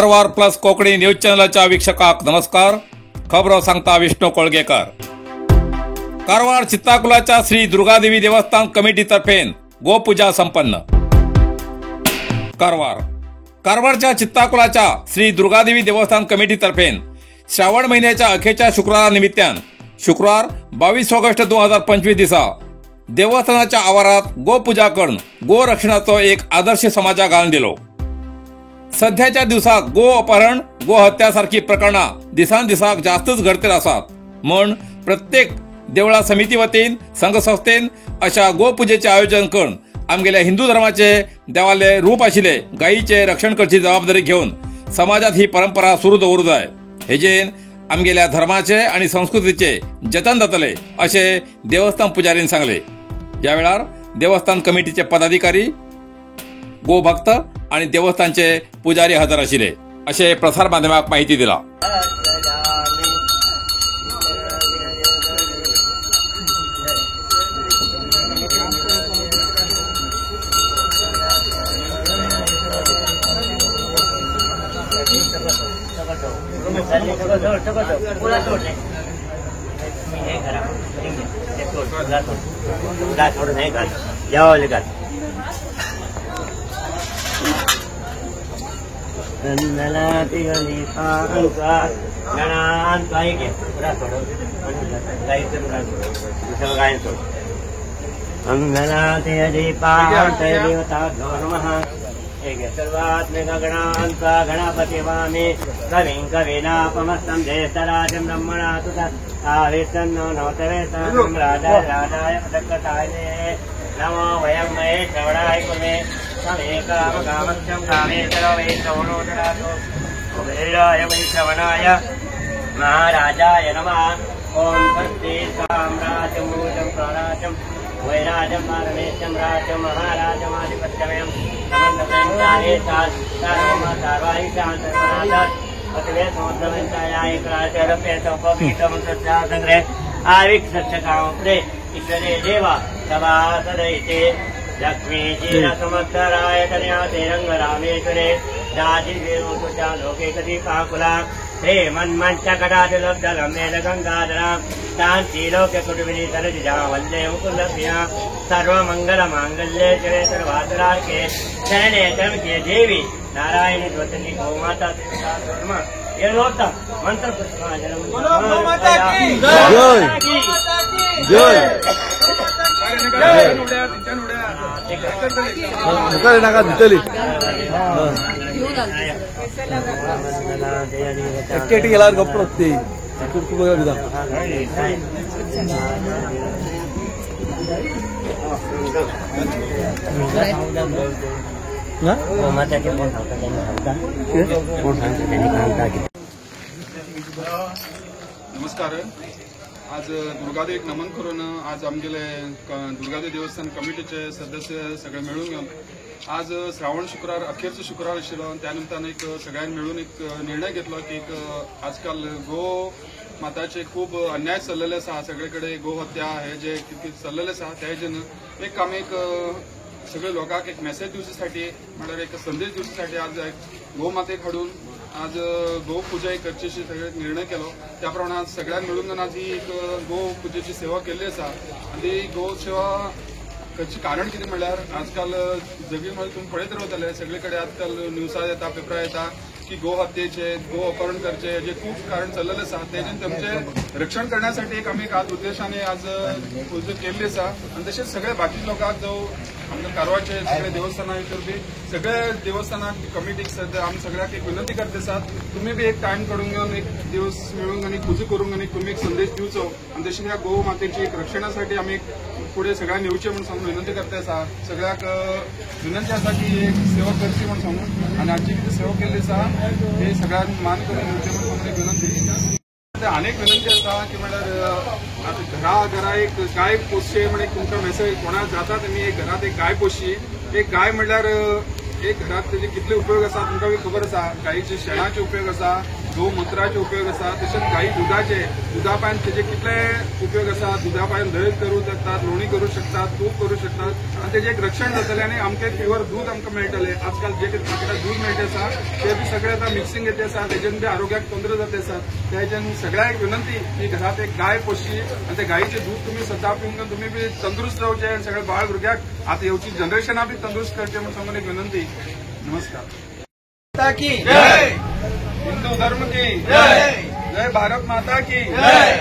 Karwar plus Konkani news चॅनलाच्या वीक्षकाक नमस्कार. खबरो सांगता विष्णू कोळगेकर. कारवार चित्ताकुलाच्या श्री दुर्गादेवी देवस्थान कमिटीतर्फे गोपूजा संपन्न. कारवार कारवारच्या चित्ताकुलाच्या श्री दुर्गादेवी देवस्थान कमिटीतर्फे श्रावण महिन्याच्या अखेरच्या शुक्रवारा निमित्तान शुक्रवार 22 ऑगस्ट 2025 दिसा देवस्थानाच्या आवारात गोपूजा करून गोरक्षणाचो एक आदर्श समाजा घालून दिलो. सध्याच्या दिवसात गो अपहरण, गो हत्या सारखी प्रकरणां दिसान दिसाक जास्तच घडत आसात, म्हण प्रत्येक देवळा समिती वतीन संघसंस्थेन अशा गोपूजेचे आयोजन करून आमगेल्या हिंदू धर्माचे देवाले रूप आशिल्ले गायीचे रक्षण करची जबाबदारी घेवन समाजात ही परंपरा सुरू दवरू जाय. हेजेन आमगेल्या धर्माचे आणि संस्कृतीचे जतन जातले असे देवस्थान पुजारीन सांगले. या वेळार देवस्थान कमिटीचे पदाधिकारी, गोभक्त आणि देवस्थानचे पुजारी हजर आशिल्ले असे प्रसार माध्यमाक माहिती दिला. गणपति वामे कविं कविनापमस्तं ज्येष्ठराजं ब्रह्मणा सुतः राजाय राजाय पदकटाय नमो वयं मये श्रवणाय कुमे तमेकामकामक्षं कामेश्वरो वै श्रवणो ददातु कुबेराय वै श्रवणाय महाराजाय नमः. ॐ स्वस्ति साम्राज्यमूलं प्राणाजं वैराजं पारमेशं राजं महाराजमाधिपत्यमयं ईश्वरे देवा सभासदयिते लक्ष्मीजीरसमत्सराय तनयाते रङ्गरामेश्वरे दादिदेवोषा लोकैकदीपाकुला हे मन्मञ्चकटातिलब्धलम्बेन गङ्गाधरा काञ्चीलोक्यकुटुम्बिनी सरसिजा वन्दे मुकुन्दप्रिया सर्वमङ्गलमाङ्गल्ये शिवे सर्वासरार्के शरणे त्र्यम्बके देवी नारायणी ज्योतिषी गोमाता येळोत्तम मंत्र पुष्पांजलि. जय जय मुखार नाका दितली एकटे गेल्यावर गप्प असते. नमस्कार. आज दुर्गादेवीक नमन करून आज आमगेले दुर्गादेवी देवस्थान कमिटीचे सदस्य सगळे मेळून घेवन आज श्रावण शुक्रार अखेरचो शुक्रार आशिल्लो, त्या निमतान एक सगळ्यांनी मेळून एक निर्णय घेतलो की एक आजकाल गो माताचे खूब अन्याय चल्लेले आसा, सगळे कडेन गो हत्या हे जे कितें चल्लेले आसा त्या हेजेन एक आमी एक सगळे लोकांक एक मेसेज दिवचे म्हणल्यार एक संदेश दिवचे आज एक गोमातेक हाडून आज गो पूजा करची अशी सगळे निर्णय केलो. त्या प्रमाणे आज सगळ्यांनी मेळून आज ही एक गो पुजेची सेवा केल्ली आसा. आनी ही गो सेवा करची कारण कितें म्हणल्यार आजकाल जगी म्हळ्यार तुमी पळयत रावतले सगळे कडेन आजकाल न्यूजार येता, पेपरार येता की गो हत्येचे, गो अपहरण करचे जे खूब कारण चल्लेले आसा. तेजेन तेमचे रक्षण करण्यासाठी एक आमी आज उद्देशाने आज पूजा केल्ली आसा. आनी तशेंच सगळे बाकी लोकांक जावं आमच्या कारवारचे सगळे देवस्थाना भितर बी सगळे देवस्थानाक कमिटीक सध्या आमी सगळ्याक एक विनंती करते आसात, तुमी बी एक टायम काडून घेवन एक दिवस मेळून आनी पुजा करूंक आनी तुमी एक संदेश दिवचो आनी तशें ह्या गो मातेची एक रक्षणासाठी आमी फुडें सगळ्यांक येवचें म्हूण सांगून विनंती करते आसा. सगळ्याक विनंती आसा की एक सेवा करची म्हूण सांगून आनी आजची कितें सेवा केल्ली आसा हे सगळ्यांक मान करून येवचें म्हूण सांगून एक विनंती. अनेक विनंती आसा की म्हणल्यार आतां घरा घरा एक गाय पोसचे म्हण एक तुमकां मेसेज कोणाक जाता तेमी एक घरांत एक गाय पोसची. एक गाय म्हणल्यार एक घरांत तेजे कितले उपयोग आसा तुमकां बी खबर आसा. गायीचे शेणाचे उपयोग आसा, गोमुत्राचे उपयोग आसा, तशेंच गाई दुधाचे दुधा पासून तेजे कितले उपयोग आसा, दुधा पासून धंय करूं शकतात, लोणी करूं शकतात, तूप करूं शकतात आनी तेजें एक रक्षण जातलें आनी आमकां प्युअर दूद आमकां मेळटलें. आजकाल जे कितें मार्केटात दूद मेळटा आसा ते बी सगळे आतां मिक्सिंग येते आसा, तेजेन बी आरोग्याक तोंदरे जाते आसा. त्या हेच्यान सगळ्यांक विनंती की घरात एक गाय पोसची आनी त्या गायीचें दूद तुमी सद्दां पिवन तुमी बी तंदुरुस्त रावचे आनी सगळे बाळ भुरग्याक आतां येवची जनरेशना बी तंदुरुस्त करचे म्हूण सांगून एक विनंती. नमस्कार. की जय, हिंदू धर्म की जय, जय भारत माता की जय.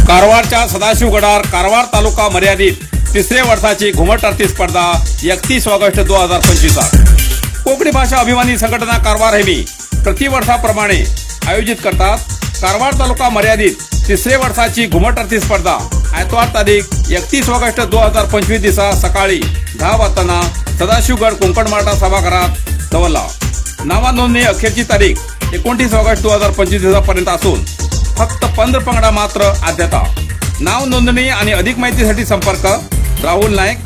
कारवारच्या सदाशिवगडार कारवार तालुका मर्यादित तिसरे वर्षाची घुमट आरती स्पर्धा 31 ऑगस्ट 2025. कोकणी भाषा अभिमानी संघटना कारवार हेमी प्रतिवर्षाप्रमाणे आयोजित करतात कारवार तालुका मर्यादित तिसरे वर्षाची घुमट आरती स्पर्धा आयतवार तारीख 31 ऑगस्ट 2025 दिसा सकाळी 10 वाजताना सदाशिवगड कोंकण मराठा सभागृहात दवरला. नावा नोंदणी अखेरची तारीख 29 ऑगस्ट 2025 दिवसापर्यंत असून फक्त 15 पंगडा मात्र आद्यता. नाव नोंदणी आणि अधिक माहितीसाठी संपर्क Rahul Naik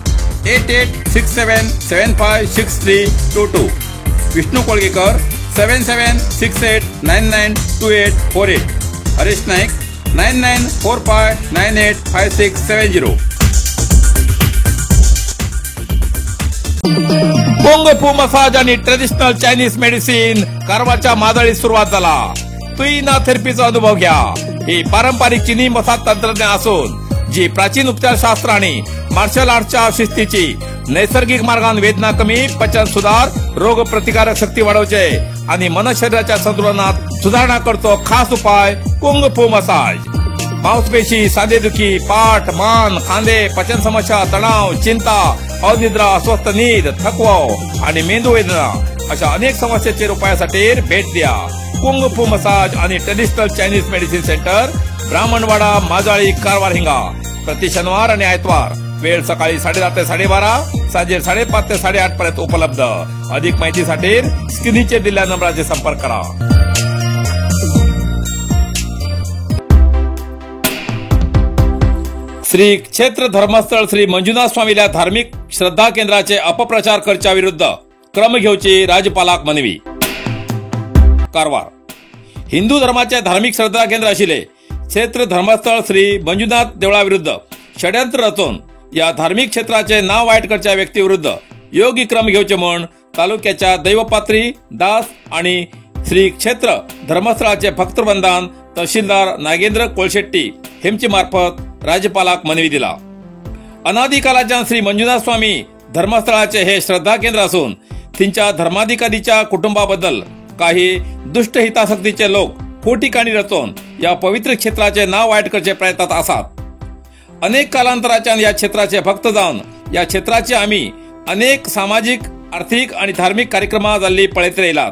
8867 756322, Vishnu Kolgekar 7768 992848, Harish Naik 9945 985670. Kung Fu massage आणि ट्रेडिशनल चायनीज मेडिसिन कारवारच्या मादळीत सुरुवात झाला. तुईना थेरपीचा अनुभव घ्या. ही पारंपरिक चिनी मसाज तंत्रज्ञान असून जी प्राचीन उपचारशास्त्र आणि मार्शल आर्टच्या शिस्तीची नैसर्गिक मार्गान वेदना कमी, पचन सुधार, रोग प्रतिकारक शक्ती वाढवचे आणि मन शरीराच्या संतुलनात सुधारणा करतो खास उपाय कुंग फू मसाज. मांसपेशी, सांधेदुखी, पाठ, मान, खांदे, पचन समस्या, तणाव, चिंता, अनिद्रा, अस्वस्थ नीद, थकवा आणि मेंदू वेदना अशा अनेक समस्येचेर उपायासाठी भेट द्या कुंग फू मसाज आणि traditional Chinese medicine centre, Brahmanwada, Majali, Karwar हिंगा. प्रति शनिवार आणि आयतवार वेळ सकाळी 10:30 ते 12:30, सांजे 5:30 ते 8:30 पर्यंत उपलब्ध. अधिक माहितीसाठी स्क्रीनचे दिलेल्या नंबराचे संपर्क करा. श्री क्षेत्र धर्मस्थळ श्री मंजुनाथ स्वामीला धार्मिक श्रद्धा केंद्राचे अपप्रचार करच्या विरुद्ध क्रम घेवची राज्यपालाक मनवी. कारवार हिंदू धर्माचे धार्मिक श्रद्धा केंद्र आशिल्ले क्षेत्र धर्मस्थळ श्री मंजुनाथ देवळा विरुद्ध षड्यंत्र रचून या धार्मिक क्षेत्राचे नाव वायट करच्या व्यक्ती विरुद्ध योग्य क्रम घेवचे म्हूण तालुक्याच्या दैवपात्री दास आणि श्री क्षेत्र धर्मस्थळाचे भक्तबंधान तहसीलदार नागेंद्र कोळशेट्टी हेमचे मार्फत राज्यपालाक मनवी दिला. अनादिकालाच्यान श्री मंजुनाथ स्वामी धर्मस्थळाचे हे श्रद्धा केंद्र असून थंयच्या धर्माधिकारीच्या कुटुंबाबद्दल काही दुष्ट हितासक्तीचे लोक खोटी काणी रचून या पवित्र क्षेत्राचे नाव वायट करचे प्रयत्नात आसात. अनेक कालांतराच्यान या क्षेत्राचे भक्त जावन या क्षेत्राचे आम्ही अनेक सामाजिक, आर्थिक आणि धार्मिक कार्यक्रमा जाल्ली पळयत येयलात.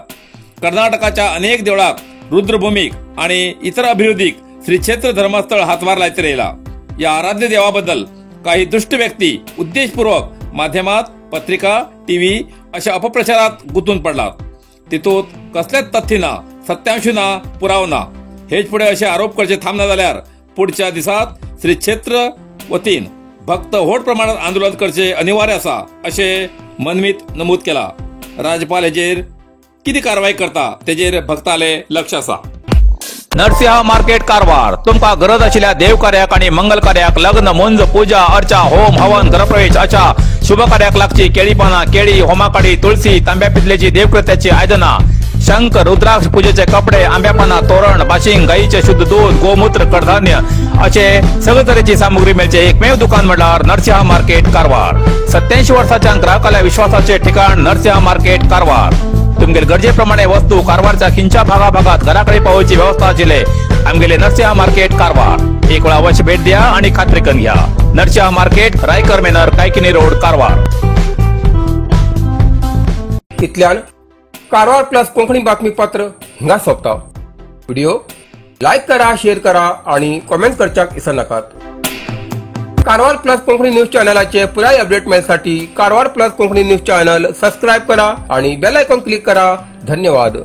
कर्नाटकाच्या अनेक देवळाक, रुद्रभूमीक आणि इतर अभिवृद्धीक श्री क्षेत्र धर्मस्थळ हातभार लायत येयला. या आराध्य देवाबद्दल काही दुष्ट व्यक्ती उद्देशपूर्वक माध्यमात, पत्रिका, टीव्ही अशा अपप्रचारात गुंतून पडलात. तितूत कसलेच तथ्य ना, सत्यांश ना, पुराव ना. हेच पुढे असे आरोप करचे थांबना जाल्यार पुढच्या दिसात श्री क्षेत्र वतीन भक्त व्हड प्रमाणात आंदोलन करचे अनिवार्य आसा अशे मनमीत नमूद केला. राज्यपाल हेजेर कितें कारवाय करता तेजेर भक्ताले लक्ष आसा. नरसिंहा मार्केट कारवार तुमका गरज आशिल्ल्या देवकार्याक आणि मंगल कार्याक, लग्न, मुंज, पूजा अर्चा, होम हवन, घरप्रवेश अशा शुभ कार्याक लागची केळी पानां, केळी, होमाकाडी, तुळसी, तांब्या पितलेची देवकृत्याची आयदनां, शंख, रुद्राक्ष, पूजेचे कपडे, आंब्या पानां, तोरण, बाशिंग, गायीचे शुद्ध दूध, गोमूत्र, कडधान्य असे सगळे तरेची सामुग्री मेळचे एकमेव दुकान म्हळ्यार नरसिंहा मार्केट कारवार. 87 वर्साच्या ग्राहकाल्या विश्वासाचे ठिकाण नरसिंहा मार्केट कारवार. तुमगेले गरजेप्रमाणे वस्तू कारवारच्या खिंच्या भागाभागात घराकडे पावोवची व्यवस्था आशिल्ले आमगेले नरसिंहा मार्केट कारवार. एक वेळा अवश्य भेट द्या आणि खात्री करून घ्या. Narasimha market, Raikar manor, Kaikini road, Karwar. इतल्यान कारवार प्लस कोंकणी बातमीपत्र हिंगा सोंपता. व्हिडिओ लायक करा, शेअर करा आणि कॉमेंट करच्याक विसरनाकात. कारवार प्लस कोंकणी न्यूज चॅनलाचे पुराय update मेळसाठी Karwar plus Konkani news channel subscribe करा आणि बेल आयकॉन क्लिक करा. धन्यवाद.